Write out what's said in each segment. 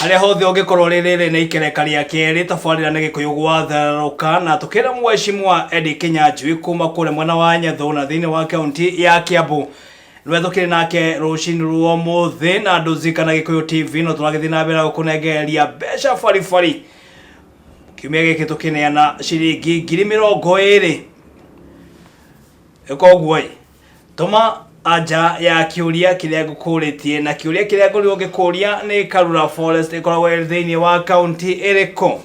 Harĩa hothe ũngĩkorwo rĩrĩ nĩ ikereka rĩa kerĩ tabarĩra nĩ Gĩkũyũ gwatharũka na tũkĩra mheshimiwa Eddie Kinyanjui kuma kũrĩa mwena wa Nyathu na thĩinĩ wa kaunti ya Kiambu. Nĩwe tũkĩrĩ nake rũcinĩ rwa ũmũthĩ na Ndũzika na Gĩkũyũ TV no tũragĩthiĩ na mbere gũkũnengereria mbeca baribari. Kiumia gĩkĩ tũkĩneana ciringi 20,000. Koguo ĩ tũma anja ya kĩũria kĩrĩa ngũkũrĩtie na kĩũria kĩrĩa ngorirwo ngĩkũria nĩ Karura Forest ĩkoragwo ĩrĩ thĩinĩ wa kaunti ĩrĩkũ?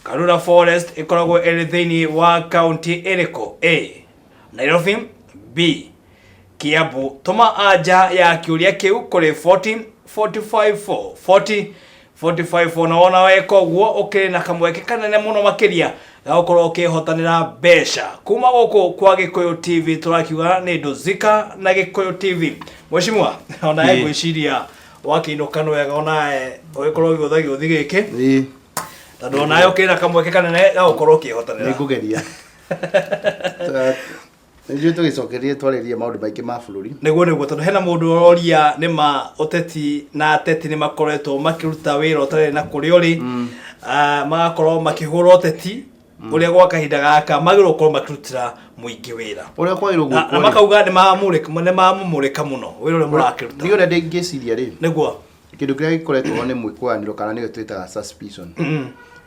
Karura Forest ĩkoragwo ĩrĩ thĩinĩ wa kaunti ĩrĩkũ? A. Nairobi, B. Kiambu. Tũma anja ya kĩũria kĩu kũrĩ 40 45 4 40 45 na wona weka ũguo ũkĩrĩ na kamweke kanene mũno makĩria ga gũkorwo ũkĩhotanĩra mbeca kuma gũkũ kwa Gĩkũyũ TV. Tũrakiuga nĩ Ndũzika na Gĩkũyũ TV. Mheshimiwa, onawe ngwĩciria wakĩinũka nĩ wega onawe ũgĩkorwo ũgĩũtha gĩũthi gĩkĩ, tondũ onawe ũkĩrĩ na kamweke kanene ga gũkorwo ũkĩhotanĩra. Nĩ ngũgeria. Nĩnjũĩ tũgĩcokerie twarĩrie maũndũ maingĩ ma bũrũri. Nĩguo, tondũ hena mũndũ ũroria nĩ ma ũteti na ateti nĩ makoretwo makĩruta wĩra ũtarĩ na kũrĩa ũrĩ. Ah, magakorwo makĩhũra ũteti ũrĩa gwa kahinda gaka magĩrĩirwo gũkorwo makĩrutĩra mũingĩ wĩra. Ũrĩa kwagĩrĩirwo Na gwĩkwo rĩ, makauga nĩ mamũmũrĩka mũno wĩra ũrĩa mũrakĩruta. Niĩ ũrĩa ndingĩciria rĩ, Nĩguo. Kĩndũ kĩrĩa gĩkoretwo ho nĩ mwĩkũanĩro kana nĩyo twĩtaga suspicion.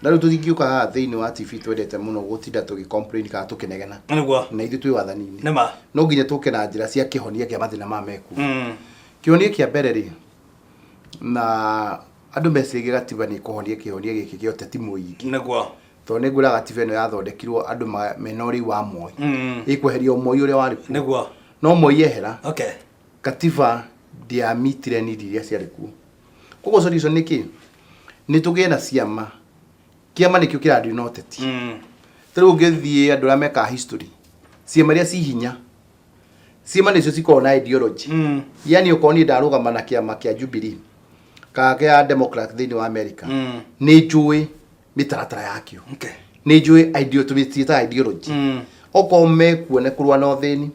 Na rĩu tũtingĩũka haha thĩinĩ wa TV twendete mũno gũtinda tũgĩ complain kana tũkĩnegena. Na ithuĩ twĩ wathani-inĩ. Nĩma. No nginya tũke na njĩra cia kĩhonia kĩa mathĩna maya mekuo. Kĩhonia kĩa mbere rĩ, na andũ meciragia gatiba nĩ ĩkũhonia kĩhonia gĩkĩ kĩa ũteti mũingĩ. Tondũ nĩ ngwĩra gatiba ĩno yathondekirwo andũ mena ũrĩu wa Moi. Ĩkweheria Moi ũrĩa warĩ kuo. No Moi ehera, katiba ndĩamitire need iria ciarĩ kuo. Koguo solution nĩ kĩ? Nĩ tũgĩe na ciama. Kĩama nĩkĩo kĩradeal na ũteti. Ta rĩu ũngĩthiĩ andũ arĩa mekaga history, ciama iria ci hinya, ciama nĩcio cikoragwo na ideology. Yani okorwo niĩ ndarũgama na kĩama kĩa Jubilee kana kĩa Democrat thĩinĩ wa America, nĩ njũĩ mĩtaratara yakĩo. Nĩ njũĩ tũmĩciĩtaga ideology. Okorwo mekuo nĩ kũrũa na ũthĩni,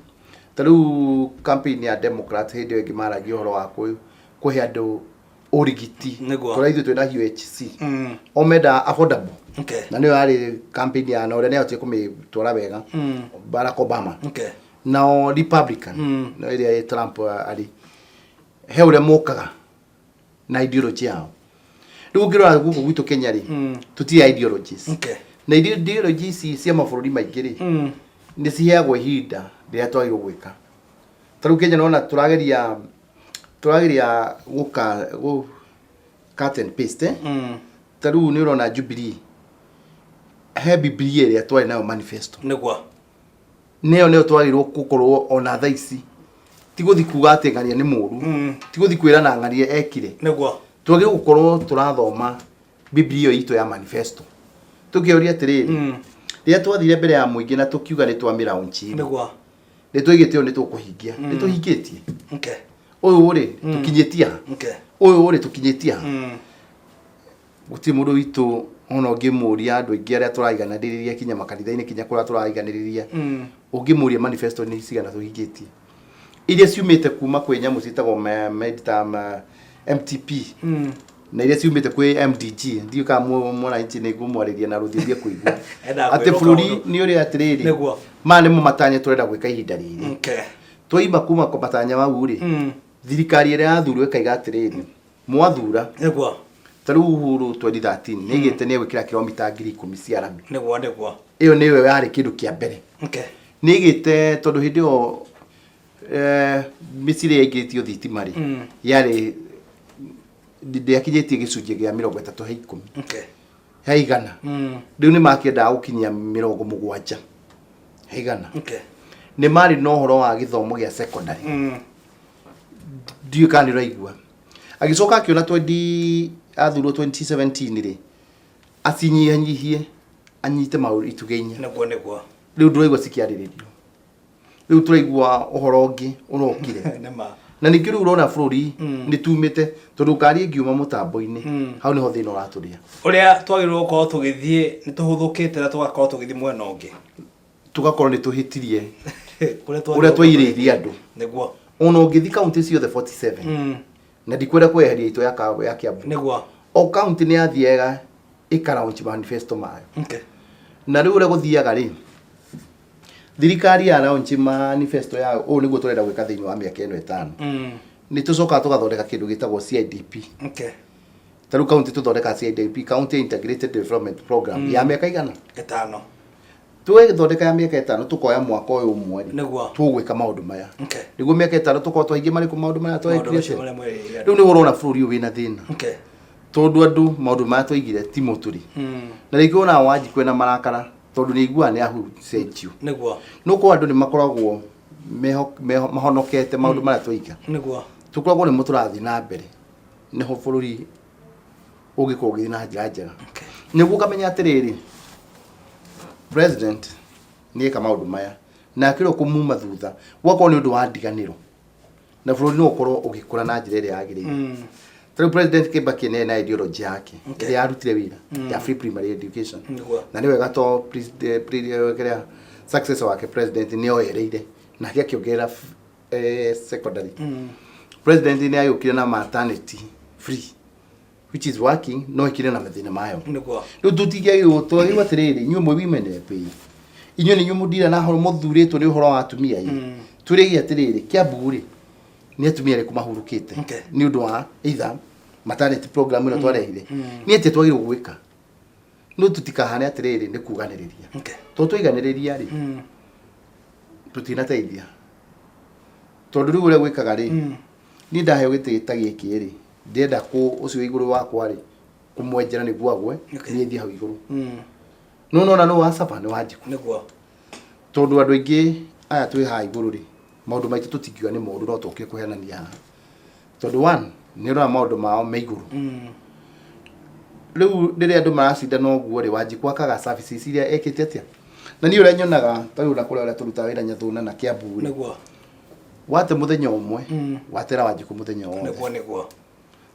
ta rĩu campaign ya Democrat hĩndĩ ĩyo ĩngĩ maragia ũhoro wa kũhe andũ ũrigiti. Tũrĩa ithuĩ twĩna UHC. O mendaga affordable. Na nĩyo yarĩ campaign ya na ũrĩa nĩahotire kũmĩtwara wega, Barack Obama. Nao Republican, no ĩrĩa Trump arĩ he ũrĩa mokaga na ideology yao. Rĩu ũngĩrora gũkũ gwitũ Kenya rĩ, tũtirĩ ideologies. Na ideology ici cia mabũrũri maingĩ rĩ, nĩ ciheagwo ihinda rĩrĩa twagĩrĩirwo gwĩka. Ta rĩu Kenya nĩwona tũrageria gũka gũ cut and paste, eh? Ta rĩu nĩ ũrona Jubilee he Bibilia ĩrĩa twarĩ nayo manifesto. Nĩyo twagĩrĩirwo gũkorwo ona thaa ici. Ti gũthiĩ kuga atĩ ng'ania nĩ mũru, ti gũthiĩ kwĩrana ng'ania ekire. Twagĩrĩirwo gũkorwo tũrathoma Bibilia ĩyo itũ ya manifesto. Tũkĩũria atĩrĩrĩ, rĩrĩa twathire mbere ya mũingĩ na tũkiuga nĩ twamĩraunchi, nĩ twaigĩte ũũ nĩ tũkũhingia, nĩ tũhingĩtie? Ũyũ rĩ, tũkinyĩtie ha? Ũyũ rĩ, tũkinyĩtie ha? Gũtirĩ mũndũ witũ ona ũngĩmũria, andũ aingĩ arĩa tũraiganĩrĩria kinya makanitha-inĩ, kinya kũrĩa tũraiganĩrĩria, ũngĩmũria manifesto nĩ cigana tũhingĩtie iria ciumĩte kuma kwĩ nyamũ ciĩtagwo MTP na iria ciumĩte kwĩ MDG. Ndiũĩ kana mwananchi nĩ ngũmwarĩria na rũthiomi ekũigua. Endaga atĩ kwĩrwo bũrũri kaũndũ. nĩ ũrĩa atĩrĩrĩ, maya nĩmo matanya tũrenda gwĩka ihinda rĩrĩ. Twaima kuma kwa matanya mau rĩ, thirikari ĩrĩa yathurwo ĩkaiga atĩrĩrĩ, mwathura, ta rĩu Uhuru 2013 nĩ aigĩte nĩ egwĩkĩra kilomita 10,000 cia rami. Nĩguo nĩguo. Ĩyo nĩyo yarĩ kĩndũ kĩa mbere. Nĩ aigĩte tondũ hĩndĩ ĩyo mĩciĩ ĩrĩa yaingĩrĩtio thitima rĩ, yarĩ ndĩakinyĩtie gĩcunjĩ gĩa 30 he 10 he 100. Rĩu nĩ makĩendaga gũkinyia 70 he 100. Nĩ marĩ na ũhoro wa gĩthomo gĩa secondary. Ndiũĩ kana nĩ ũraigua. Agĩcoka akĩona 20 athurwo 2017 rĩ, acinyihanyihie anyite maũndũ itugĩ inya. Nĩguo nĩguo. Rĩu ndũraigua cikĩarĩrĩrio, rĩu tũraigua ũhoro ũngĩ ũrokire. Nĩma. Na ningĩ rĩu ũrona bũrũri nĩ tumĩte tondũ ngari ĩngiuma mũtambo-inĩ, hau nĩho thĩna ũratũrĩa. Ũrĩa twagĩrĩirwo gũkorwo tũgĩthiĩ nĩ tũhũthũkĩte na tũgakorwo tũgĩthiĩ mwena ũngĩ. Tũgakorwo nĩ tũhĩtirie kũrĩa ũrĩa twairĩirie andũ. Ona ũngĩthi kaunti ciothe 47, na ndikwenda kweheria itũ ya Kiambu, O county nĩ yathiaga ĩka launch manifesto mayo. Na rĩu ũrĩa gũthiaga rĩ, thirikari ya launch manifesto yayo, ũũ nĩguo tũrenda gwĩka thĩinĩ wa mĩaka ĩno 5. Nĩ tũcokaga tũgathondeka kĩndũ gĩtagwo CIDP. Ta rĩu county tũthondekaga CIDP, County Integrated Development Program, ya mĩaka igana? 5. Twethondeka ya mĩaka 5, tũkoya mwaka ũyũ ũmwe rĩ, Nĩguo. tũgwĩka maũndũ maya. Nĩguo mĩaka 5 tũkorwo twahingia marĩkũ maũndũ maya Maũndũ twekire macio atĩa? marĩa mwerĩire Rĩu andũ. nĩguo ũrona bũrũri ũyũ wĩna thĩna. Tondũ andũ maũndũ maya twaigire ti mo tũrĩ. Na rĩngĩ wonaga Wanjikũ ena marakara tondũ nĩ aiguaga nĩ ahucenjio. No korwo andũ nĩ makoragwo mahonokete maũndũ marĩa twaiga. Tũkoragwo nĩmo tũrathiĩ na mbere. Nĩho bũrũri ũngĩkorwo ũgĩthiĩ na njĩra njega. Nĩguo ũkamenya atĩrĩrĩ, president nĩ eka maũndũ maya na akĩrwo kũmuma thutha gwakorwo nĩ ũndũ wa ndiganĩro na bũrũri no ũkorwo ũgĩkũra na njĩra ĩrĩa yagĩrĩire. Ta rĩu President Kibaki nĩ na ideology yake ĩrĩa yarutire wĩra ya free primary education. Na nĩ wega to kĩrĩa successor wake president nĩ oereire nake akĩongerera secondary. President nĩ agĩũkire na maternity free which is working, no ĩkire na mathĩna mayo. Rĩu tũtingĩagĩrĩirwo twagĩrĩirwo atĩrĩrĩ, inyuĩ mwĩ women MP, inyuĩ nĩ inyuĩ mũndira na horo mũthurĩtwo nĩ ũhoro wa atumia ĩ. Twĩrĩgie atĩrĩrĩ, Kiambu rĩ, nĩ atumia arĩkũ mahurũkĩte nĩ ũndũ wa either maternity program ĩno twarehire? Nĩ atĩa twagĩrĩirwo gwĩka? No tũtikahane atĩrĩrĩ nĩ kuganĩrĩria. Tondũ twaiganĩrĩria rĩ, tũtinateithia. Tondũ rĩu ũrĩa gwĩkaga rĩ, niĩ ndaheo gĩtĩ ta gĩkĩ rĩ, ndĩrenda kũ ũcio wĩ igũrũ wakwa rĩ, kũmwenjera nĩguo agwe, niĩ thiĩ hau igũrũ. No nona nũ wa caba nĩ Wanjikũ. Tondũ andũ aingĩ aya twĩ haha igũrũ rĩ, maũndũ maitũ tũtingiuga nĩ moru, no tũkire kũhenania haha. Tondũ one, nĩ ũrona maũndũ mao me igũrũ. Rĩu rĩrĩa andũ maracindana ũguo rĩ, Wanjikũ akaga services iria ekĩte atĩa? Na niĩ ũrĩa nyonaga, ta rĩu na kũrĩa ũrĩa tũrutaga wĩra Nyathũna na Kiambu rĩ, wate mũthenya ũmwe, watera Wanjikũ mũthenya wothe.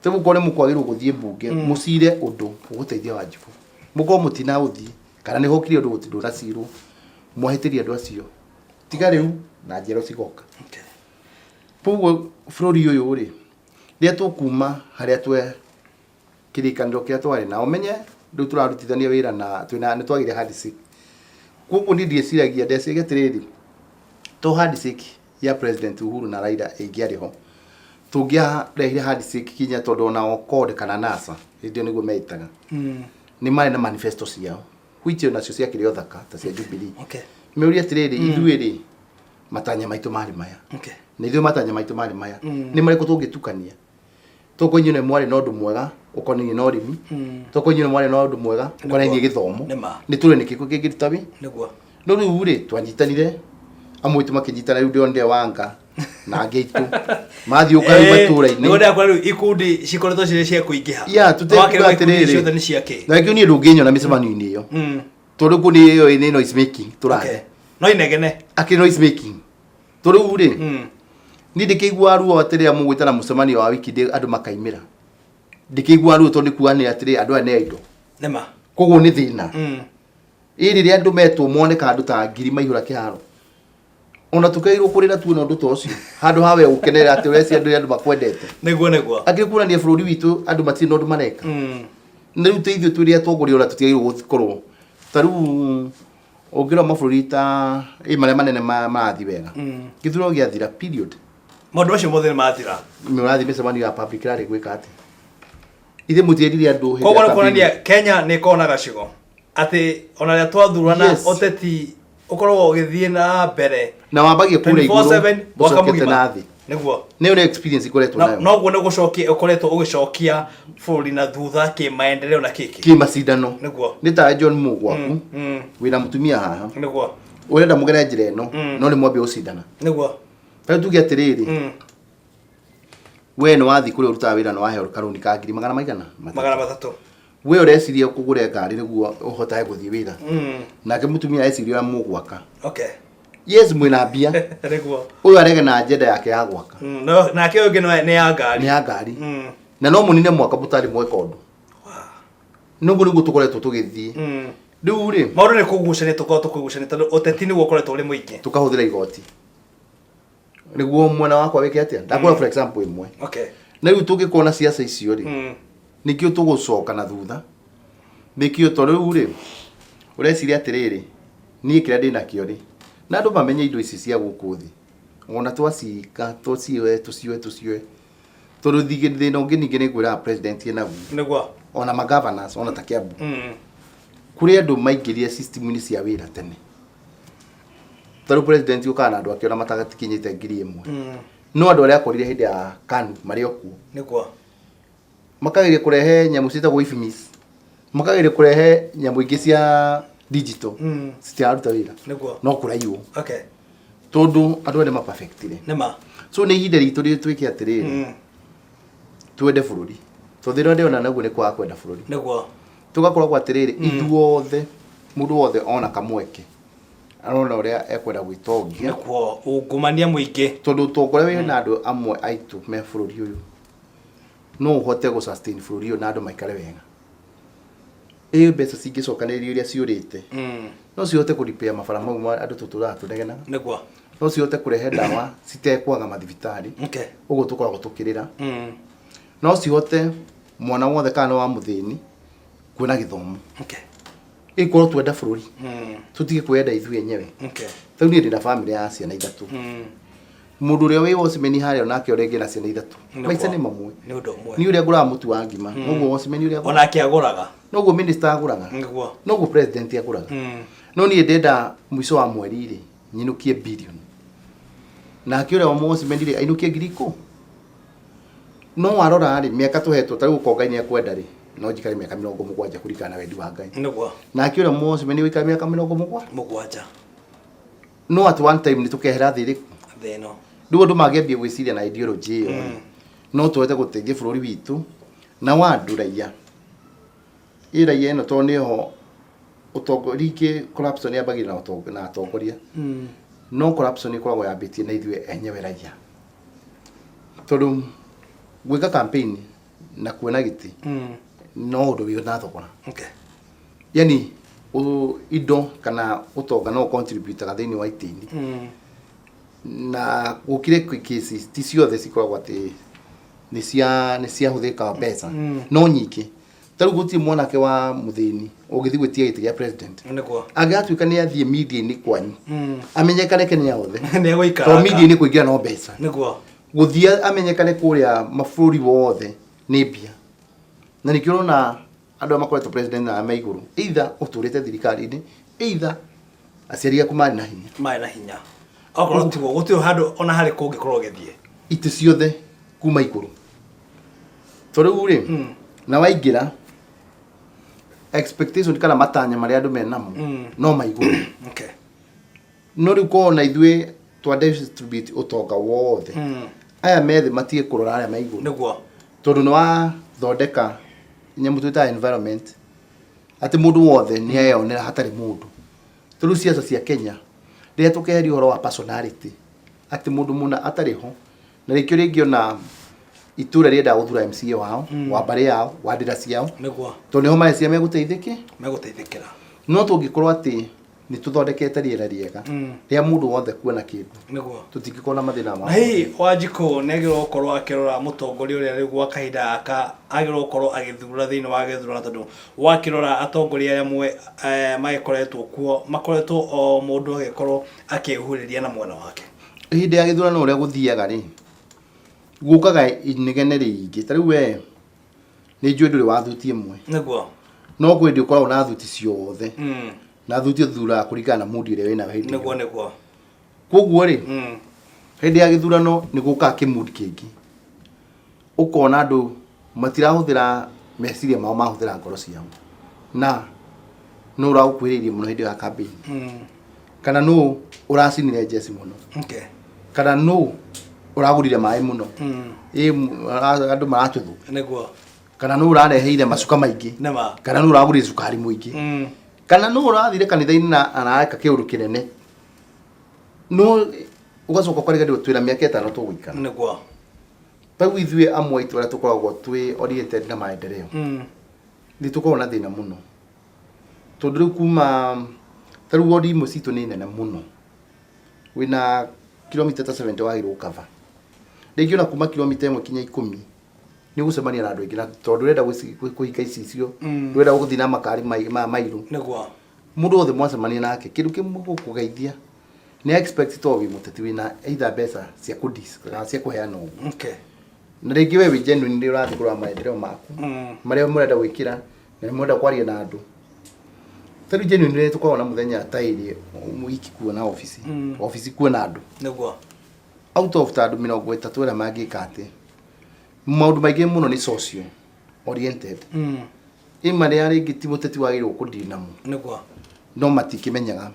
Rĩu mũkorwo nĩ mũkwagĩrĩirwo gũthiĩ mbunge, mũcire ũndũ ũgũteithia Wanjikũ. Mũkorwo mũtinaũthiĩ, kana nĩ hokire ũndũ ndũnacirwo, mwahĩtĩria andũ acio. Tiga rĩu na njerũ cigoka. Koguo bũrũri ũyũ rĩ, rĩrĩa tũkuma harĩa twe kĩrĩkanĩro kĩrĩa twarĩ na ũmenye rĩu tũrarutithania wĩra na twĩna nĩ twagĩire handshake. Koguo niĩ ndiĩciragia, ndeciragia atĩrĩrĩ, to handshake ya President Uhuru na Raila ĩngĩarĩ ho, tũngĩarehire handshake kinya tondũ ona o CORD kana NASA hĩndĩ ĩyo nĩguo meĩtaga, nĩ marĩ na manifesto ciao which onacio ciakĩrĩ o thaka ta cia Jubilee. Meuria atĩrĩrĩ, ithuĩ rĩ, matanya maitũ marĩ maya. Na ithuĩ matanya maitũ marĩ maya. Nĩ marĩkũ tũngĩtukania? Tokorwo inyuĩ nĩ mwarĩ na ũndũ mwega ũkonainie na ũrĩmi, tokorwo inyuĩ nĩ mwarĩ na ũndũ mwega ũkonainie gĩthomo, nĩ tũrĩ nĩ kĩkũ kĩngĩruta wĩ. No rĩu rĩ, twanyitanire, amwe aitũ makĩnyitana, rĩu ndĩronire Wanga na angĩ aitũ mathiĩ ũka rĩu matũũra-inĩ. Nĩguo ndĩrakora rĩu ikundi cikoretwo cirĩ cia kũingĩha. Ya, tũtekuga Wakĩrwo ikundi atĩrĩrĩ. ciothe nĩ cia kĩ? Na kĩo niĩ ndũngĩnyona mĩcemanio-inĩ ĩyo. Tondũ kũu nĩ ĩyo nĩ noise making tũrathiĩ. No inegene. Akĩrĩ noise making. Tondũ rĩu rĩ, niĩ ndĩkĩiguaga ruo atĩ rĩrĩa mũgwĩtana mũcemanio wa wiki ndĩ andũ makaimĩra. Ndĩkĩiguaga ruo tondũ nĩ kuga nĩ atĩrĩ andũ aya nĩ idle. Koguo nĩ thĩna. Ĩ rĩrĩa andũ metwo moneka andũ ta ngiri maihũra kĩharo. Ona tũkĩagĩrĩirwo kũrĩra tuona ũndũ ta ũcio. Handũ ha we gũkenerera atĩ ũreciria andũ andũ makwendete. Nĩguo nĩguo. Akĩrĩ kuonania bũrũri witũ andũ matirĩ na ũndũ mareka. Na rĩu ithuĩ twĩ atongoria ona tũtiagĩrĩirwo gũkorwo. Ta rĩu ũngĩrora mabũrũri ta ĩ marĩa manene marathiĩ wega. Gĩthurano gĩathira period. Maũndũ macio mothe nĩ mathira. Nĩ ũrathiĩ mĩcemanio ya public rally gwĩka atĩa? Ithuĩ mũtiendire andũ hĩndĩ ya Koguo nĩ campaign. kuonania Kenya nĩ ĩkoragwo na gacigo atĩ ona rĩrĩa twathurana ũteti ũkoragwo ũgĩthiĩ na mbere Na wambagia kũrĩa igũrũ 24/7 mwaka ũcokete mũgima. na thĩ. Nĩ ũrĩa experience ikoretwo nayo. Noguo nĩ gũcokia ũkoretwo ũgĩcokia bũrũri na thutha kĩmaendeleo na kĩkĩ. Kĩmacindano. Nĩ ta John Mo gwaku. Wĩna mũtumia haha. Ũrenda mũgere njĩra ĩno, no nĩ mwambia gũcindana. Ta rĩu tuge atĩrĩrĩ, we nĩ wathiĩ kũrĩa ũrutaga wĩra na waheo karũni ka ngiri magana maigana? Magana matatũ. We ũreciria kũgũra ngari nĩguo ũhotage gũthiĩ wĩra. Nake mũtumia areciria ũrĩa mũgwaka. Yes, mwĩna mbia. Ũyũ arege na agenda yake ya gwaka. No, nake ũyũ ũngĩ nĩ ya ngari. Nĩ ya ngari. Na no mũnine mwaka mũtarĩ mweka ũndũ. Nĩguo nĩguo tũkoretwo tũgĩthiĩ. Rĩu rĩ, Maũndũ nĩ kũgucania tũkoragwo tũkĩgucania tondũ ũteti nĩguo ũkoretwo ũrĩ mũingĩ. Tũkahũthĩra igoti. Nĩguo mwena wakwa wĩke atĩa? Ndakũra for example ĩmwe. Na rĩu tũngĩkorwo na ciaca icio rĩ, Nĩkĩo tũgũcoka na thutha. Nĩkĩo to rĩu rĩ, ũreciria atĩrĩrĩ, niĩ kĩrĩa ndĩnakĩo rĩ, na andũ mamenye indo ici cia gũkũ thĩ, ona twacika tũcioe tũcioe tũcioe, tondũ thĩna ũngĩ ningĩ nĩ ngwĩraga president enaguo. Nĩguo. Ona ma governors ona ta Kiambu. Kũrĩ andũ maingĩrire system-inĩ cia wĩra tene. Ta rĩu president ũkaga na andũ ake ona matagakinyĩte 1000. No andũ arĩa akorire hĩndĩ ya KANU marĩ o kuo. Nĩguo. Makageria kũrehe nyamũ ciĩtagwo IFMIS. Makageria kũrehe nyamũ ingĩ cia digital. Citiraruta wĩra. Nĩguo. No kũraiywo. Okay. Tondũ andũ aya nĩ ma-perfectire. Nĩma. So nĩ ihinda ritũ rĩrĩ twĩke atĩrĩrĩ. Twende bũrũri. Tondũ thĩna ndĩrona naguo nĩ kwaga kwenda bũrũri. Nĩguo. Tũgakoragwo atĩrĩrĩ, ithuothe, mũndũ wothe ona kamweke, arona ũrĩa ekwenda gwĩtongia. Nĩguo, ungumania mũingĩ. Tondũ ũtonga ũrĩa wĩna andũ amwe aitũ me bũrũri ũyũ, no ũhote gũ sustain bũrũri ũyũ na andũ maikare wega. Ĩ mbeca cingĩcokanĩrĩrio iria ciũrĩte, no cihote kũ repair mabara mau ma andũ tũtũraga tũnegenaga. Nĩguo. No cihote kũrehe ndawa citekwaga mathibitarĩ. Okay. Ũguo tũkoragwo tũkĩrĩra. No cihote mwana wothe kana nĩ wa mũthĩni kuona gĩthomo. Okay. Ĩkorwo twenda bũrũri. Tũtige kwĩyenda ithuĩ enyewe. Okay. Rĩu niĩ ndĩna family ya ciana ithatũ. Mũndũ ũrĩa wĩ watchman harĩa onake ũrĩa ũngĩ na ciana ithatũ. Nĩguo. Maica nĩ mamwe. Nĩ ũndũ ũmwe. Niĩ ũrĩa ngũraga mũtu wa ngima, noguo watchman ũrĩa agũraga. Onake agũraga. Noguo minister agũraga. Nĩguo. Noguo president agũraga. No niĩ ndenda mũico wa mweri rĩ, nyinũkie billion. Nake ũrĩa wa watchman rĩ, ainũkie ngiri ikũ. No warora rĩ, mĩaka tũhetwo, ta rĩu okorwo Ngai nĩ ekwenda rĩ, no njikare mĩaka 70 kũringana na wendi wa Ngai. Nĩguo. Nake ũrĩa watchman ũikare mĩaka 70. Mũgwanja. No at one time nĩ tũkehera thĩ ĩrĩkũ? Thĩ ĩno. Rĩu andũ mangĩambia gwĩciria na ideology ĩyo rĩ, no tũhote gũteithia bũrũri witũ na wa andũ raia. Ĩ raia ĩno tondũ nĩho ũtongoria, rĩngĩ corruption yambagĩrĩria na ũtongoria, na atongoria. No corruption ĩkoragwo yambĩtie na ithuĩ enyewe raia. Tondũ gwĩka campaign na kuona gĩtĩ no ũndũ wĩ na thogora. Okay. Yani indo kana ũtonga no contribute-aga thĩinĩ wa itĩ-inĩ. Na gũkire cases ti ciothe cikoragwo atĩ nĩ cia nĩ ciahũthĩka mbeca. No nyingĩ. Ta rĩu gũtirĩ mwanake wa mũthĩni ũngĩthiĩ gwĩtia gĩtĩ gĩa president. Nĩguo. Angĩgatuĩka nĩ athiĩ media-inĩ kwanyu. Amenyekane Kenya yothe. Nĩ egũikara. Tondũ media-inĩ kũingĩra no mbeca. Nĩguo. Gũthiĩ amenyekane kũrĩa mabũrũri wothe nĩ mbia. Na nĩkĩo ũrona andũ arĩa makoretwo president na me igũrũ, either ũtũrĩte thirikari-inĩ, either aciari aku marĩ na hinya. Marĩ na hinya. Okorwo tiguo gũtirĩ handũ ona harĩ kũngĩkorwo ũgĩthiĩ. Itĩ ciothe kuma igũrũ. To rĩu rĩ, na waingĩra expectation kana matanya marĩa andũ menamo no ma igũrũ. Okay. No rĩu korwo na ithuĩ twa distribute ũtonga wothe. Aya me thĩ matige kũrora arĩa me igũrũ. Nĩguo. Tondũ nĩ wathondeka nyamũ twĩtaga environment atĩ mũndũ wothe nĩ eyonera hatarĩ mũndũ. Tondũ ciaca cia Kenya rĩrĩa tũkeheria ũhoro wa personality atĩ mũndũ mũna atarĩ ho na rĩkĩo rĩngĩ ona itũra rĩendaga gũthura MCA wao wa mbarĩ yao wa ndĩra ciao. Nĩguo. Tondũ nĩho mareciria megũteithĩke. Megũteithĩkĩra. No tũngĩkorwo atĩ nĩ tũthondekete rĩera rĩega rĩa mũndũ wothe kuona kĩndũ. Nĩguo. Tũtingĩkorwo na mathĩna ma Na hihi Wanjikũ nĩ agĩrĩirwo gũkorwo akĩrora mũtongoria ũrĩa rĩu gwa kahinda gaka agĩrĩirwo gũkorwo agĩthura thĩinĩ wa gĩthurano tondũ wakĩrora atongoria arĩa amwe magĩkoretwo kuo makoretwo o mũndũ agĩkorwo akĩhurĩria na mwena wake. Hĩndĩ ya gĩthurano ũrĩa gũthiaga rĩ, gũkaga inegene rĩingĩ. Ta rĩu we nĩ njũĩ ndũrĩ wa thuti ĩmwe. Nĩguo. No kwĩ hĩndĩ ũkoragwo na thuti ciothe. Na thuti ũthuraga kũringana na mood ĩrĩa wĩnayo hĩndĩ ĩyo. Nĩguo, nĩguo. Koguo rĩ, hĩndĩ ya gĩthurano nĩ gũkaga kĩmood kĩngĩ. Ũkona andũ matirahũthĩra meciria mao, mahũthĩra ngoro ciao. Na nũ ũragũkuhĩrĩirie mũno hĩndĩ ya campaign? Kana nũ ũracinire njeci mũno? Okay. Kana nũ ũragũrire maĩ mũno? Ĩ, andũ maratũthũ. Nĩguo. Kana nũ ũrareheire macuka maingĩ? Nĩma. Kana nũ ũragũrire cukari mũingĩ? Kana nũ ũrathire kanitha-inĩ na areka kĩũndũ kĩnene? No ũgacoka ũkariganĩrwo twĩna mĩaka 5 tũgũikara. Nĩguo. Rĩu ithuĩ amwe aitũ arĩa tũkoragwo twĩ oriented na maendeleo. Nĩ tũkoragwo na thĩna mũno. Tondũ rĩu kuma ta rĩu ward imwe citũ nĩ nene mũno. Wĩna kilomita ta 70 wagĩrĩirwo gũkava. Rĩngĩ ona kuma kilomita ĩmwe kinya 10 Nĩ ũgũcemania na andũ aingĩ, na tondũ ũrenda kũhinga icicio, ndũrenda gũthiĩ na makari ma mairũ. Nĩguo. Mũndũ wothe mwacemania nake, kĩndũ kĩmwe gũkũgeithia nĩ expect to wĩ mũteti wĩna either mbeca cia kũdis kana cia kũheana ũguo. Na rĩngĩ we wĩ genuine, nĩ ũrathiĩ kũrora maendeleo maku marĩa mũrenda gwĩkĩra na nĩ mũrenda kwaria na andũ. Ta rĩu genuine nĩ tũkoragwo na mũthenya ta ĩrĩ wiki kuona obici, obici kuona andũ. Out of ta andũ 30 arĩa mangĩka atĩ maũndũ maingĩ mũno nĩ social oriented. Ĩ marĩa rĩngĩ ti mũteti wagĩrĩirwo kũdeal namo. No matikĩmenyaga.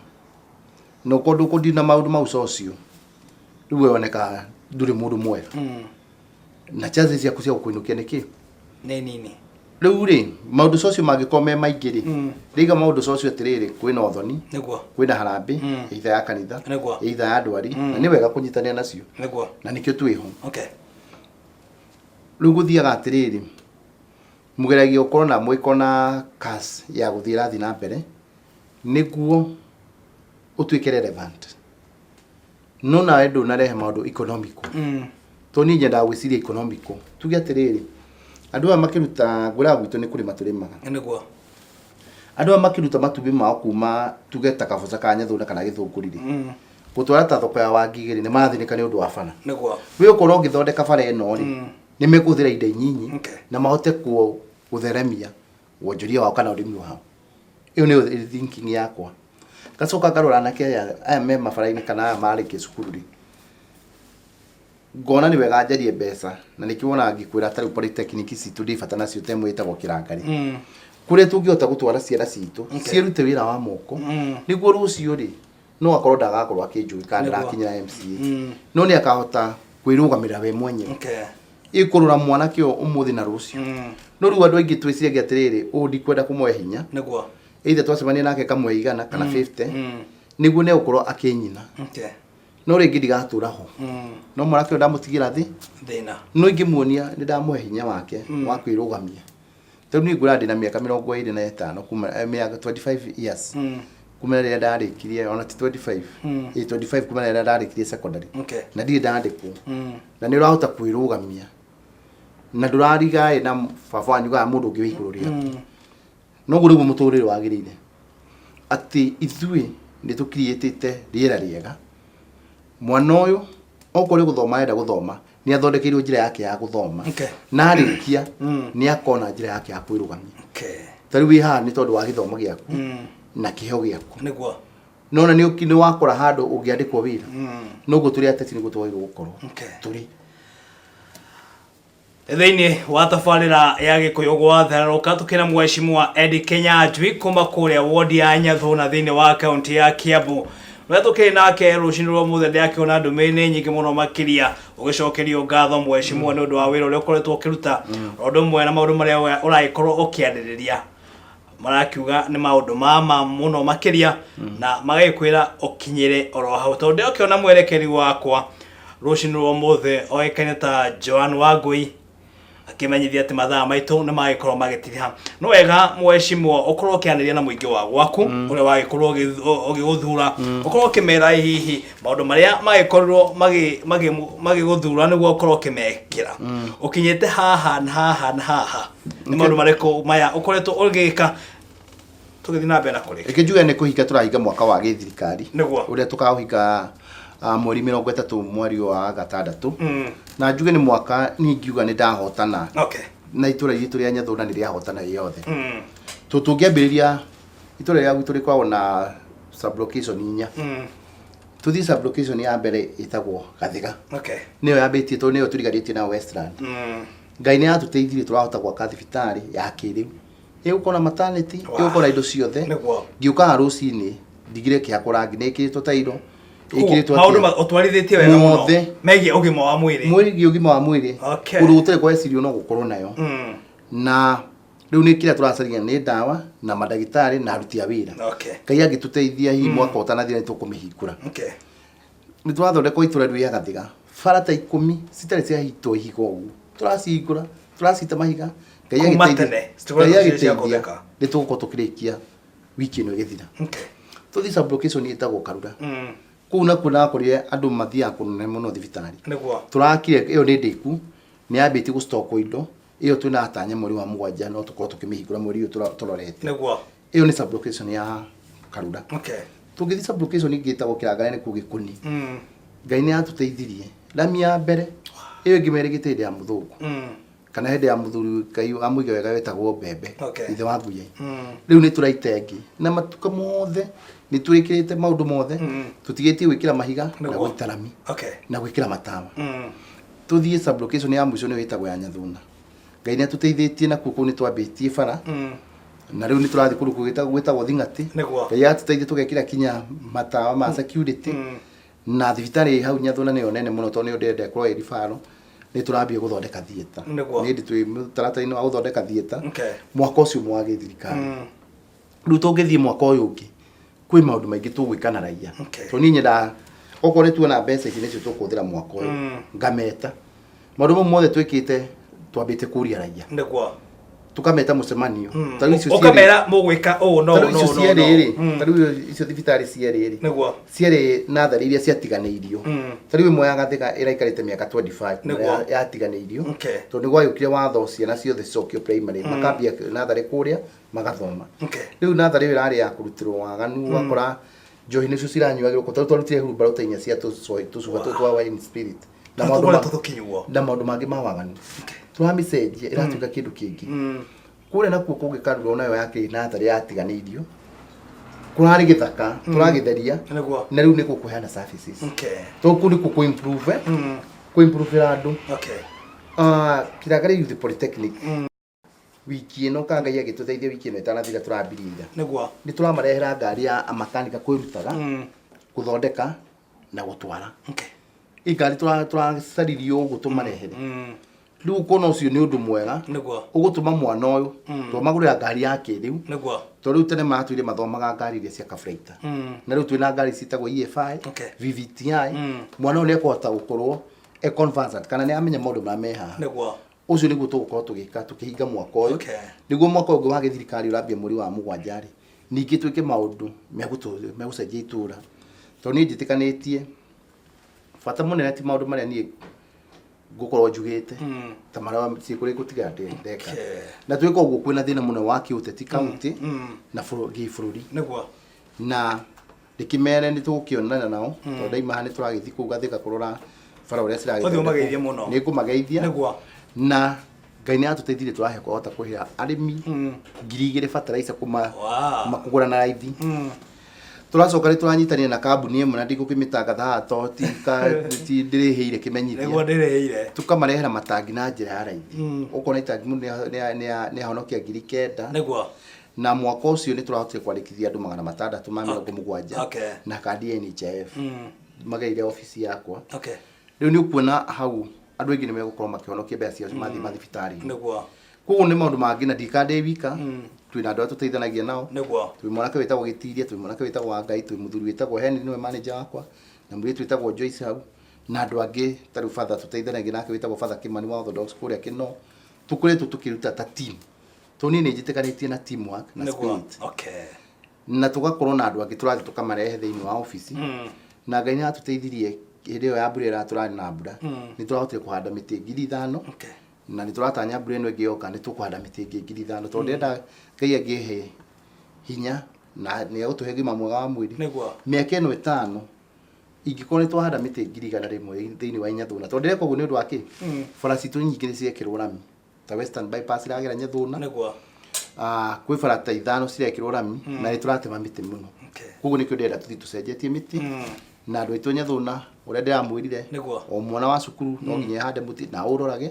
Na okorwo ndũkũdeal na maũndũ mau social, rĩu we wonekaga ndũrĩ mũndũ mwega. Na chances ciaku cia gũkũinũkia nĩ kĩ? Nĩ nini. Rĩu rĩ, maũndũ social mangĩkorwo me maingĩ rĩ, rĩiga maũndũ social atĩrĩrĩ, kwĩna ũthoni, kwĩna harambĩ, either ya kanitha, either ya ndwari, na nĩ wega kũnyitanĩra nacio. Na nĩkĩo twĩho. Rĩu gũthiaga atĩrĩrĩ, mũgeragia gũkorwo na mwĩko na cash ya gũthiĩ ĩrathiĩ na mbere nĩguo ũtuĩke relevant. No nawe ndũnarehe maũndũ economical. Tondũ niĩ nyendaga gwĩciria economical. Tuge atĩrĩrĩ, andũ aya makĩruta, ngwĩraga gwitũ nĩ kũrĩma tũrĩmaga. Andũ aya makĩruta matumbĩ mao kuma tuge ta Kaboca ka Nyathũna kana Gĩthũngũri rĩ, gũtwara ta thoko ya Wangigĩ rĩ, nĩ marathĩnĩka nĩ ũndũ wa bara. We ũkorwo ũgĩthondeka bara ĩno rĩ, nĩ mekũhũthĩra indo nyinyi na mahote gũtheremia wonjoria wao kana ũrĩmi wao. Ĩyo nĩyo thinking yakwa. Ngacoka ngarora anake aya, aya me mabara-inĩ kana aya marĩkia cukuru rĩ, ngona nĩ wega njarie mbeca, na nĩkĩo wonaga ngĩkwĩra ta rĩu polytechnic citũ ndĩ bata nacio ta ĩmwe ĩtagwo Kĩrangarĩ. Kũrĩa tũngĩhota gũtwara ciana citũ ciĩrute wĩra wa moko, nĩguo rũciũ rĩ, no akorwo ndagakorwo akĩnjũĩ kana ndarakinyĩra MCA, no nĩ akahota kwĩrũgamĩrĩra we mwenyewe. Ĩkũrora mwanake ũyũ ũmũthĩ na rũciũ. No rĩu andũ aingĩ twĩciragia atĩrĩrĩ, ũũ ndikwenda kũmũhe hinya. Either twacemania nake kamwe 100 kana 50, nĩguo nĩ egũkorwo akĩnyina. No rĩngĩ ndigatũra ho. No mwanake ũyũ ndamũtigĩra thĩ. Thĩna. No ingĩmuonia nĩ ndamũhe hinya wake wa kwĩrũgamia. Tondũ niĩ ngwĩra ndĩna mĩaka 25 kuma mĩaka 25 years. Kuma rĩrĩa ndarĩkirie, ona ti 25. Ĩ 25 kuma rĩrĩa ndarĩkirie secondary. Na ndirĩ ndandĩkwo. Na nĩ ũrahota kwĩrũgamia. Na ndũrarigaĩ na baba wanyu kana mũndũ ũngĩ wĩ igũrũ rĩaku. Noguo nĩguo mũtũrĩre wagĩrĩire. Atĩ ithuĩ nĩ tũkiriĩtĩte rĩera rĩega. Mwana ũyũ okorwo nĩ gũthoma arenda gũthoma, nĩ athondekeirwo njĩra yake ya gũthoma. Na arĩkia nĩ akona njĩra yake ya kwĩrũgamia. Ta rĩu wĩ haha nĩ tondũ wa gĩthomo gĩaku na kĩheo gĩaku. No ona nĩ wakora handũ ũngĩandĩkwo wĩra. Noguo tũrĩ ateti nĩguo twagĩrĩirwo gũkorwo. Tũrĩ. Thĩinĩ wa tabarĩra ya Gĩkũyũ gwatherũka tũkĩra mheshimiwa Eddie Kinyanjui kuma kũrĩa wodi ya Nyathuna thĩinĩ wa kaunti ya Kiambu, ũrĩa tũkĩrĩ nake rũcinĩ rwa ũmũthĩ. Ndĩrakĩona ndũmĩrĩri nĩ nyingĩ mũno makĩria, ũgĩcokerio ngatho mheshimiwa nĩ ũndũ wa wĩra ũrĩa ũkoretwo ũkĩruta, o ũndũ ũmwe na maũndũ marĩa ũragĩkorwo ũkĩarĩrĩria, marakiuga nĩ maũndũ ma ma mũno makĩria, na magagĩkwĩra ũkinyĩre oro hau, tondũ ndĩrakĩona mwerekeri wakwa rũcinĩ rwa ũmũthĩ oĩkaine ta Joan Wangui akĩmenyithia atĩ mathaa maitũ nĩ magĩkorwo magĩtiriha. Nĩ wega mheshimiwa ũkorwo ũkĩanĩria na mũingĩ wa gwaku ũrĩa wagĩkorwo ũgĩgũthura, ũkorwo ũkĩmera hihi maũndũ marĩa magĩkorirwo magĩgũthura nĩguo ũkorwo ũkĩmekĩra. Ũkinyĩte haha na haha na haha, nĩ maũndũ marĩkũ maya ũkoretwo ũgĩka tũgĩthiĩ na mbere na kũrĩkia? Reke njuge nĩ kũhinga tũrahinga mwaka wa gĩthirikari ũrĩa tũkaũhinga mweri 30 mweri wa gatandatũ. Na njuge nĩ mwaka niĩ ingiuga nĩ ndahotana. Na itũra ritũ rĩa Nyathũna nĩ rĩahotana rĩothe. Tũngĩambĩrĩria itũra rĩa gwitũ rĩkoragwo na sublocation inya. Tũthiĩ sublocation ya mbere ĩtagwo Gathiga. Nĩyo yambĩtie tondũ nĩyo tũriganĩtie na Westland. Ngai nĩ atũteithirie tũrahota gwaka thibitarĩ ya kĩrĩu. Ĩgũkorwo na maternity, ĩgũkorwo na indo ciothe. Ngĩũkaga rũcinĩ ndigire kĩhakwo rangi, nĩ ĩkĩrĩtwo tairo, ĩkĩrĩtwo Maũndũ ũtwarithĩtie wega mũno Mothe. megiĩ ũgima wa mwĩrĩ. Mwĩgiĩ ũgima wa mwĩrĩ. Kũndũ gũtarĩ kwecirio no gũkorwo nayo. Na rĩu nĩ kĩrĩa tũracaria nĩ ndawa na mandagĩtarĩ na aruti a wĩra. Ngai angĩtũteithia hihi mwaka ũtanathira nĩ tũkũmĩhingũra. Nĩ tũrathondekwo itũra rĩu rĩa Gathiga, bara ta 10 citarĩ ciahitwo ihiga ũguo, tũracihingũra, tũracita mahiga. Ngai Kuma agĩteithia, tene, citikoretwo Ngai cirĩ cia agĩteithia kũtheka. nĩ tũgũkorwo tũkĩrĩkia wiki ĩno ĩgĩthira. Tũthiĩ sublocation ĩtagwo Karura. Kũu nakuo nakorire andũ mathiaga kũnene mũno thibitarĩ. Tũrakire ĩyo nĩ ndĩku, nĩ yambĩtie gũstokwo indo. Ĩyo twĩna tanya mweri wa mũgwanja no tũkorwo tũkĩmĩhingũra mweri ũyũ tũrorete. Nĩguo. Ĩyo nĩ sub-location ya Karura. Tũngĩthiĩ sub-location ĩngĩ ĩtagwo Kĩrangare nĩ kũu Gĩkũni. Ngai nĩ atũteithirie. Rami ya mbere ĩyo ĩngĩ merĩgĩte hĩndĩ ya mũthũngũ. Kana hĩndĩ ya mũthuri Ngai amũige wega wetagwo Mbembe. Ithe wa Nguyai. Rĩu nĩ tũraita ĩngĩ. Na matuka mothe nĩ twĩkĩrĩte maũndũ mothe. Tũtigĩtie gwĩkĩra mahiga na gũita rami. Na gwĩkĩra matawa. Tũthiĩ sub-location ya mũico nĩyo ĩtagwo ya Nyathuna. Ngai nĩ atũteithĩtie nakuo kũu nĩ twambĩtie bara. Na rĩu nĩ tũrathiĩ kũndũ gwĩtagwo Thing'atĩ. Ngai atũteithia tũgekĩra kinya matawa ma security. Na thibitarĩ ĩ hau Nyathuna nĩyo nene mũno tondũ nĩyo ndĩrenda ĩkorwo ĩ referral. Nĩ tũrambia gũthondeka theatre. Nĩ hĩndĩ twĩ mũtaratara-inĩ wa gũthondeka theatre. Mwaka ũcio ũmwe wa gĩthirikari. Rĩu tũngĩthiĩ mwaka ũyũ ũngĩ kwĩ maũndũ maingĩ tũgwĩka na raia. Tondũ niĩ nyendaga okorwo nĩ tuona mbeca ici nĩcio tũkũhũthĩra mwaka ũyũ. Ngameta. Maũndũ mau mothe twĩkĩte twambĩte kũria raia. Nĩguo. Tũkameta mũcemanio. Ta rĩu icio cierĩ. Ũkamera mũgwĩka ũũ no no no. Cierĩ rĩ, ta rĩu icio thibitarĩ cierĩ rĩ. Nĩguo. Cierĩ natharĩ iria ciatiganĩirio. Ta rĩu ĩmwe ya Gathĩka ĩraikarĩte mĩaka 25 Nĩguo. yatiganĩirio. Tondũ nĩ gwagĩũkire watho ciana ciothe cicokio primary. Makambia natharĩ kũrĩa magathoma. Rĩu natharĩ ĩyo ĩrarĩ ya kũrutĩrwo waganu ũgakora njohi nĩcio ciranyuagĩrwo kũu. Ta rĩu twarutire hurumbarũ ta inya cia tũcuba tũtũ twa wine spirit. Na maũndũ na maũndũ mangĩ ma waganu. Tũramĩcenjia ĩratuĩka kĩndũ kĩngĩ. Kũrĩa nakuo kũngĩ Karura onayo yakĩrĩ natharĩ yatiganĩirio. Kũrarĩ gĩthaka, tũragĩtheria. Na rĩu nĩ gũkũheana services. Tondũ kũu nĩkuo kũ improve, kũ improve andũ. Kĩrangare Youth Polytechnic. Wiki ĩno ka Ngai agĩtũteithia wiki ĩno ĩtanathira tũrambirie ira. Nĩguo. Nĩ tũramarehera ngari ya makanika kwĩrutaga, gũthondeka na gũtwara. Ĩ ngari tũracaririe ũguo tũmarehere. Rĩu ũkona ũcio nĩ ũndũ mwega. Nĩguo. Ũgũtũma mwana ũyũ, twamagũrĩra ngari ya kĩrĩu. Nĩguo. Tondũ rĩu tene maratwĩire mathomaga ngari iria cia kabraita. Na rĩu twĩna ngari ciĩtagwo EFI, VVTi. Mwana ũyũ nĩ ekũhota gũkorwo e conversant kana nĩ amenya maũndũ marĩa me haha. Nĩguo. Ũcio nĩguo tũgũkorwo tũgĩka tũkĩhinga mwaka ũyũ. Nĩguo mwaka ũyũ ũngĩ wa gĩthirikari ũrambia mweri wa mũgwanja rĩ, ningĩ twĩke maũndũ megũcenjia itũra. Tondũ niĩ njĩtĩkanĩtie bata mũnene ti maũndũ marĩa niĩ ngũkorwo njugĩte ta marĩa ciĩ kũrĩ gũtiga ndeka. Na twĩka ũguo kwĩna thĩna mũno wa kĩũteti county na gĩbũrũri. Nĩguo. Na ndĩkĩmere nĩ tũgũkĩonana nao tondũ ndaima haha nĩ tũragĩthiĩ kũu Gathĩka kũrora bara ũrĩa ciragĩthondekwo. Ũthiĩ ũmageithie mũno. Nĩ ngũmageithia. Nĩguo. Na Ngai nĩ atũteithirie tũrahota kũrĩhĩra arĩmi 2000 fertilizer kũgũra na raithi. Tũracoka nĩ tũranyitanĩra na kambuni ĩmwe na ndigũkĩmĩtangatha haha tondũ ti ndĩrĩhĩire kĩmenyithia. Nĩguo ndĩrĩhĩire. Tũkamarehera matangi na njĩra ya raithi. Ũkona itangi mũndũ nĩ ahonokia 9,000. Nĩguo. Na mwaka ũcio nĩ tũrahotire kwandĩkithia andũ 670 na kandi ya NHIF. Magereire obici yakwa. Rĩu nĩ ũkuona hau andũ aingĩ nĩ megũkorwo makĩhonokia mbeca ciao mathiĩ mathibitarĩ-inĩ. Nĩguo. Koguo nĩ maũndũ mangĩ na ndika ndĩ wika, twĩna andũ arĩa tũteithanagia nao. Nĩguo. Twĩ mwanake wĩtagwo Gĩtiria, twĩ mwanake wĩtagwo Wangai, twĩ mũthuri wĩtagwo Henry nĩwe manager wakwa, na mũirĩtu wĩtagwo Joyce hau, na andũ angĩ ta rĩu father tũteithanagia nake wĩtagwo Father Kĩmani wa Orthodox kũrĩa Kĩno. Tũkoretwo tũkĩruta ta team. Tondũ niĩ nĩ njĩtĩkanĩtie na teamwork na spirit. Na tũgakorwo na andũ angĩ tũrathiĩ tũkamarehe thĩinĩ wa obici. Na Ngai nĩ atũteithirie hĩndĩ ĩyo ya mbura ĩrĩa tũrarĩ na mbura, nĩ tũrahotire kũhanda mĩtĩ 5,000. Na nĩ tũratanya mbura ĩno ĩngĩ yoka nĩ tũkũhanda mĩtĩ ĩngĩ 5,000 tondũ ndĩrenda Ngai angĩhe hinya na nĩ egũtũhe ũgima mwega wa mwĩrĩ. Mĩaka ĩno ĩtano ingĩkorwo nĩ twahanda mĩtĩ 100,000 thĩinĩ wa Nyathuna, tondũ ndĩreka ũguo nĩ ũndũ wa kĩ? Bara citũ nyingĩ nĩ cirekĩrwo rami. Ta Western Bypass iragera Nyathuna. Nĩguo. Kwĩ bara ta ithano cirekĩrwo rami na nĩ tũratema mĩtĩ mũno. Koguo nĩkĩo ndĩrenda tũthiĩ tũcenjetie mĩtĩ na andũ aitũ Nyathuna ũrĩa ndĩramwĩrire o mwana wa cukuru no nginya ahande mũtĩ na ũrorage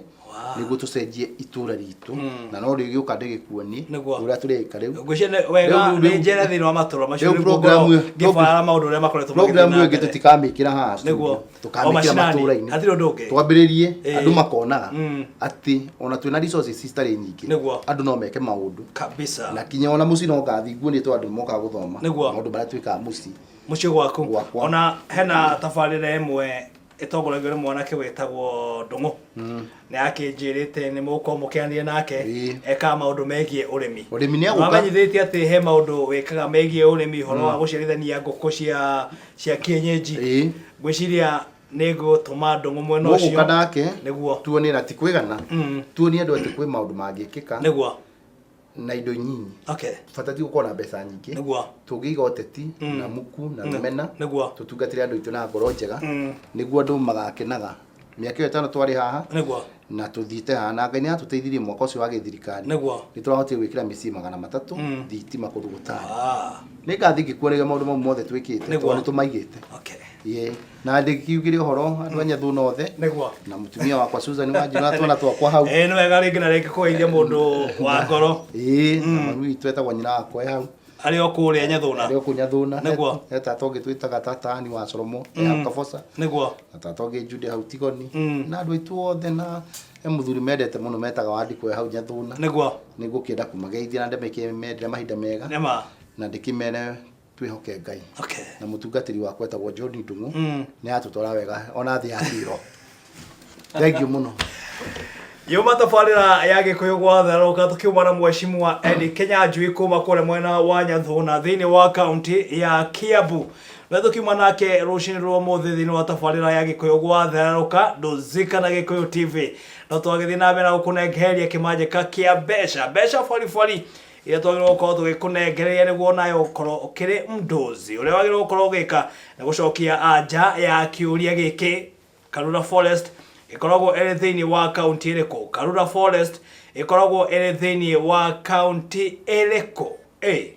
nĩguo tũcenjie itũra ritũ na no rĩgĩũka ndĩgĩkuonie ũrĩa tũreka rĩu. Ngwĩciria wega nĩ njĩra thĩinĩ wa matũra macio nĩguo ngorwo ngĩbara maũndũ ũrĩa makoretwo magĩthiĩ na mbere. Program ĩyo ĩngĩ tũtikamĩkĩra haha studio, tũkamĩkĩra matũra-inĩ. Hatirĩ ũndũ ũngĩ. Twambĩrĩrie andũ makonaga atĩ ona twĩna resources citarĩ nyingĩ andũ no meke maũndũ. Kabisa. Na kinya ona mũciĩ no ngathiĩ nguonie tondũ andũ mokaga gũthoma maũndũ marĩa twĩkaga mũciĩ. Mũciĩ gwaku. Ona hena tabarĩra ĩmwe ĩtongoragio nĩ mwanake wĩtagwo Ndũng'ũ. Nĩ akĩnjĩrĩte nĩ mũgũkorwo mũkĩaranĩria nake ekaga maũndũ megiĩ ũrĩmi. Ũrĩmi nĩ agũka. Wamenyithĩtie atĩ he maũndũ wĩkaga megiĩ ũrĩmi ũhoro wa gũciarithania ngũkũ cia kienyeji. Ngwĩciria Nĩ ngũtũma Ndũng'ũ mwena ũcio. Mũgũka nake. Nĩguo. Tuonie na ti kwĩgana. Tuonie andũ atĩ kwĩ maũndũ mangĩkĩka. Nĩguo. Na indo nyinyi. Okay. Bata ti gũkorwo na mbeca nyingĩ. Nĩguo. Tũngĩiga ũteti na muku na rũmena. Nĩguo. Tũtungatĩre andũ aitũ na ngoro njega. Nĩguo andũ magakenaga. Mĩaka ĩyo ĩtano twarĩ haha. Nĩguo. Na tũthiĩte haha na Ngai nĩ atũteithirie mwaka ũcio wa gĩthirikari. Nĩguo. Nĩ tũrahotire gwĩkĩra mĩciĩ 300 thitima kũndũ gũtarĩ. Ah. Nĩ ngathiĩ ngĩkuonagia maũndũ mau mothe twĩkĩte Nĩguo. tondũ nĩ tũmaigĩte. Okay. Ĩĩ. Na ndĩkiugire ũhoro andũ a Nyathuna othe. Nĩguo. Na mũtumia wakwa Susan Wanjiru na twana twakwa hau. Ĩĩ nĩ wega rĩngĩ na rĩngĩ kũgeithia mũndũ wa ngoro. Ĩĩ, na mami witũ etagwo nyina wakwa e hau. Arĩ o kũrĩa Nyathuna. Arĩ o kũu Nyathuna. Nĩguo. He tata ũngĩ twĩtaga tata Ani wa Solomo e hau Kaboca. Nĩguo. Na tata ũngĩ Jude hau Tigoni. Na andũ aitũ othe na he mũthuri mendete mũno metaga Wandikũ e hau Nyathuna. Nĩguo. Nĩ ngũkĩenda kũmageithia na ndĩmendere mahinda mega. Nĩma. Na ndĩkĩmere twĩhoke Ngai. Okay. Na mũtungatĩri wakwa etagwo John Ndung'u. Nĩ atũtwara wega ona thĩ ya kĩro. Thank you mũno. Yuma tabarĩra ya Gĩkũyũ gwatherũka tũkiuma na mheshimiwa Eddie Kinyanjui kuma kũrĩa mwena wa Nyathuna thĩinĩ wa kaunti ya Kiambu. Na tũkiuma nake rũcinĩ rwa ũmũthĩ thĩinĩ wa tabarĩra ya Gĩkũyũ gwatherũka ndũzika na Gĩkũyũ TV. No twagĩthiĩ na mbere na gũkũnengereria kĩmanjĩka kĩa mbeca mbeca baribari iria twagĩrĩirwo gũkorwo tũgĩkũnengereria nĩguo nayo ũkorwo ũkĩrĩ mdozi. Ũrĩa wagĩrĩirwo gũkorwo ũgĩka nĩ gũcokia anja ya kĩũria gĩkĩ. Karura Forest ĩkoragwo ĩrĩ thĩinĩ wa kaunti ĩrĩkũ? Karura Forest ĩkoragwo ĩrĩ thĩinĩ wa kaunti ĩrĩkũ? A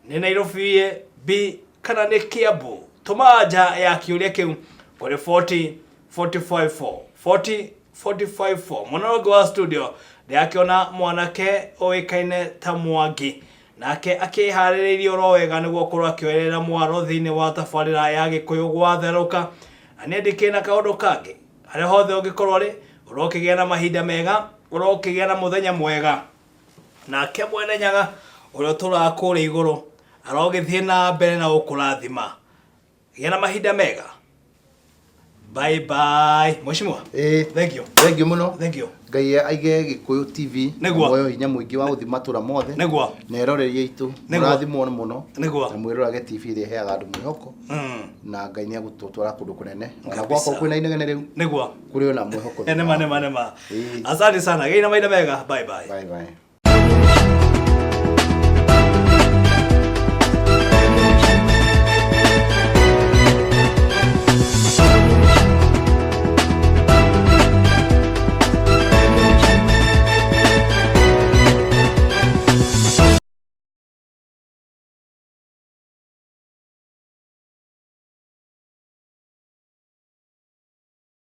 nĩ Nairobi, B kana nĩ Kiambu? Tũma anja ya kĩũria kĩu kũrĩ 40 45 4 40 45 4. Mwena ũngĩ wa studio ndĩrakĩona mwanake ũĩkaine ta Mwangi nake akĩharĩrĩirie oro wega nĩguo akorwo akĩoerera mwaro thĩinĩ wa tabarĩra ya Gĩkũyũ gwatherũka. Na niĩ ndikĩrĩ na kaũndũ kangĩ, harĩa hothe ũngĩkorwo rĩ, ũrokĩgĩa na mahinda mega, ũrokĩgĩa na mũthenya mwega. Nake Mwene Nyaga ũrĩa ũtũraga kũrĩa igũrũ arogĩthiĩ na mbere na gũkũrathima. Gĩa na mahinda mega. Bye bye. Mheshimiwa. Ĩĩ. Thank you. Thank you mũno. Thank you. Ngai aige Gĩkũyũ TV Nĩguo. muoyo hinya mũingĩ wa gũthiĩ matũra mothe. Nĩguo. Na eroreri aitũ. Nĩguo. Mũrathimwo mũno. Nĩguo. Na mwĩrorage TV ĩrĩa ĩheaga andũ mwĩhoko. Na Ngai nĩ egũtũtwara kũndũ kũnene. Ona Kabisa. gwakwa kwĩna inegene rĩu. Nĩguo. Kũrĩ ona mwĩhoko. Nĩma nĩma nĩma. Ĩĩ. Asante sana. Gĩa na mahinda mega. Bye bye. Bye bye.